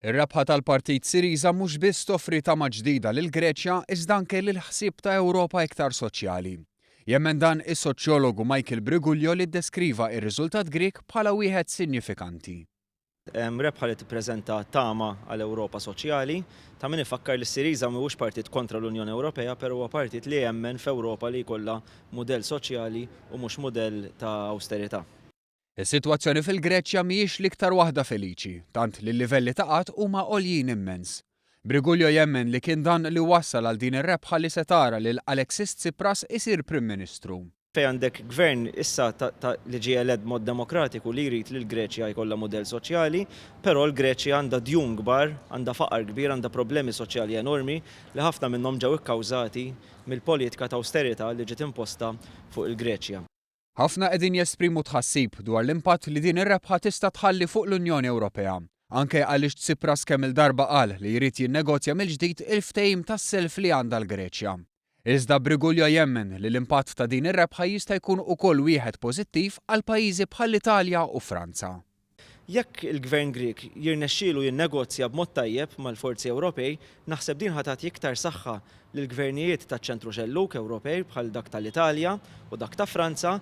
Ir-rebħa tal-partit Syriza mhux biss toffri tama ġdida lill-Greċja iżda anke lill-ħsieb ta' Ewropa iktar soċjali. Jemmen dan is-soċjologu Michael Briguglio li ddeskriva r-riżultat Grieg bħala wieħed sinjifikanti. Rebħa li tippreżenta tama għal Ewropa soċjali. Ta' min ifakkar li s-Syriza mhuwiex partit kontra l-Unjoni Ewropea però huwa partit li jemmen f'Ewropa li jkollha mudell soċjali u mhux mudell ta' awsterità. Is-sitwazzjoni fil-Greċja mhijiex l-iktar waħda feliċi, tant li l-livelli ta' qgħad huma għoljin immens. Briguglio jemmen li kien dan li wassal għal din ir-rebħa li se tara lil Alexis Tsipras isir Prim Ministru. Fejn għandek gvern issa ta' li ġie elett b'mod demokratiku li jrid li l-Greċja jkollha mudell soċjali, però l-Greċja għandha djun kbar, għandha faqar kbir, għandha problemi soċjali enormi li ħafna minnhom ġew ikkawżati mill-politika ta' awsterità li ġiet imposta fuq il-Greċja. Ħafna qegħdin jesprimu tħassib dwar l-impatt li din ir-rebħa tista' tħalli fuq l-Unjoni Ewropea, anke għaliex Tsipras kemm-il darba qal li jrid jinnegozja mill-ġdid il-ftehim tas-self li għandha l-Greċja. Iżda Briguglio jemmen li l-impatt ta' din ir-rebħa jista' jkun ukoll wieħed pożittiv għal pajjiżi bħall-Italja u Franza. Jekk il-Gvern Grieg jirnexxielu jinnegozja b'mod tajjeb mal-forzi Ewropej, naħseb din ħa tagħti iktar saħħa lill-gvernijiet taċ-ċentru-xellug Ewropej bħal dak tal-Italja u dak ta' Franza.